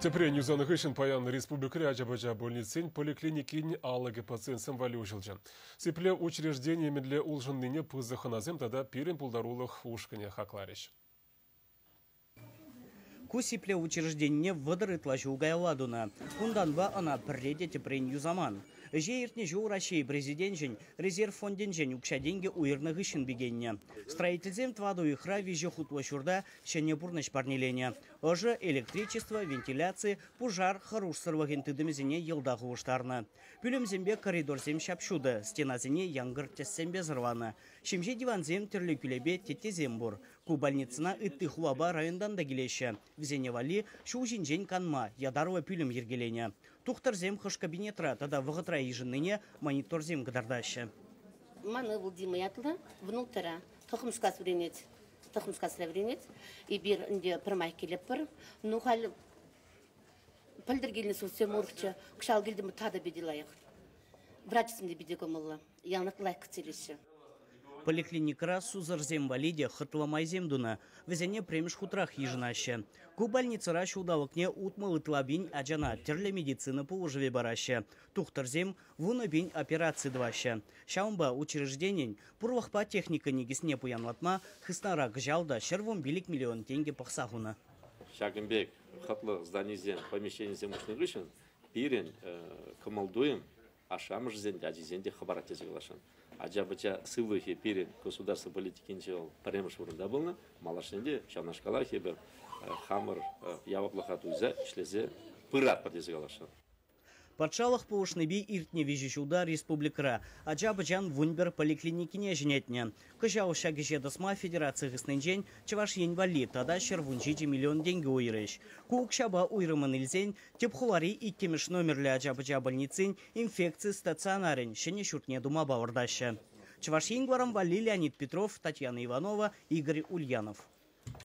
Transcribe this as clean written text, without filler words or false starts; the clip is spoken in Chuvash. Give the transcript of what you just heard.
Тӗпрен юсанӑ хыҫҫӑн паян республикӑри ача-пӑча больницин поликлиникин алӑкӗ пациентсем валли уҫӑлчӗ. Сиплев учрежденийӗ мӗнле улшӑннине пысӑк хӑнасем тата пирӗн пултарулӑх ушкӑнӗ хакларӗҫ. Ку сиплев учрежденине 30 ытла ҫул каялла тунӑ. Унтанпа ӑна пӗрре те тӗпрен юсаман. Ӗҫе иртнӗ ҫул Раҫҫей Президенчӗн резерв фондӗнчен укҫа-тенкӗ уйӑрнӑ хыҫҫӑн пикеннӗ. Строительсем тӑватӑ уйӑхра виҫӗ хутлӑ ҫурта ҫӗнӗ пурнӑҫ парнеленӗ. Ӑшӑ, электричество, вентиляци, пушар хӑрушсӑрлӑхӗн тытӑмӗсене йӑлтах улӑштарнӑ. Пӳлӗмсемпе коридорсем ҫап-ҫутӑ, стенасене янкӑр тӗссемпе сӑрланӑ. Ҫемҫе дивансем, тӗрлӗ кӳлепе, теттесем пур. Ку больницӑна ытти хулапа районтан та килеҫҫӗ. Вӗсене валли ҫул ҫинчен канма ятарлӑ пӳлӗм йӗркеленӗ. Тухтӑрсем хӑш кабинетра тата вӑхӑтра йышӑннине мониторсем кӑтартаҫҫӗ. Ман ывӑл Дима ятлӑ, внуктӑра Тӑхӑмскас вӗренет. Тӑхӑмскасра вӗренет. Эпир ӗнтӗ пӗрмай килетпӗр. Ну, халь пӗлтӗр килнӗ сутсем урӑхчӗ. Кӑҫал килтӗм, тата питӗ лайӑх. Врачсем те питӗ кӑмӑллӑ. Яланах лайӑх кӗтсе Поликлиникӑра сусӑрсем валли те хӑтлӑ майсем тунӑ. Вӗсене пӗрремӗш хутрах йышӑнаҫҫӗ. Ку больницӑра ҫулталӑкне 60 ытла пин ачана тӗрлӗ медицина пулӑшӑвӗ параҫҫӗ. Тухтӑрсем 10 000 операци тӑваҫҫӗ. Ҫавӑнпа учрежденин пурлӑхпа техника никӗсне пуянлатма хыснара кӑҫал та 115 миллион тенкӗ пӑхса хунӑ. Ҫакӑн пек хӑтлӑ зданисем, помещенисем уҫнӑ хыҫҫӑн пирӗн кӑмӑл-туйӑм ашшӗ-амӑшӗсен те, ачисен те хӑпарать тесе каласшӑн. Ача-пӑча сывлӑхӗ пирӗн государство политикинче вӑл пӗрремӗш вырӑнта пулнӑ. Малашне те ҫавнашкалах эпир хамӑр яваплӑха туйса ӗҫлесе пыратпӑр тесе каласшӑн. Патшалӑх пулӑшнипе иртнӗ 3 ҫулта республикӑра ача-пӑчан 11 поликлиникине ҫӗнетнӗ. Кӑҫал ҫак ӗҫе тӑсма федераци хыснинчен Чӑваш Ен валли тата 117 миллион тенкӗ уйӑрӗҫ. Ку укҫапа уйрӑмӑн илсен тӗп хулари 2-мӗш номерлӗ ача-пӑча больницин инфекци стационарӗн ҫӗнӗ ҫуртне тума палӑртаҫҫӗ. Чӑваш Ен кӑларӑм валли Леонид Петров, Татьяна Иванова, Игорь Ульянов.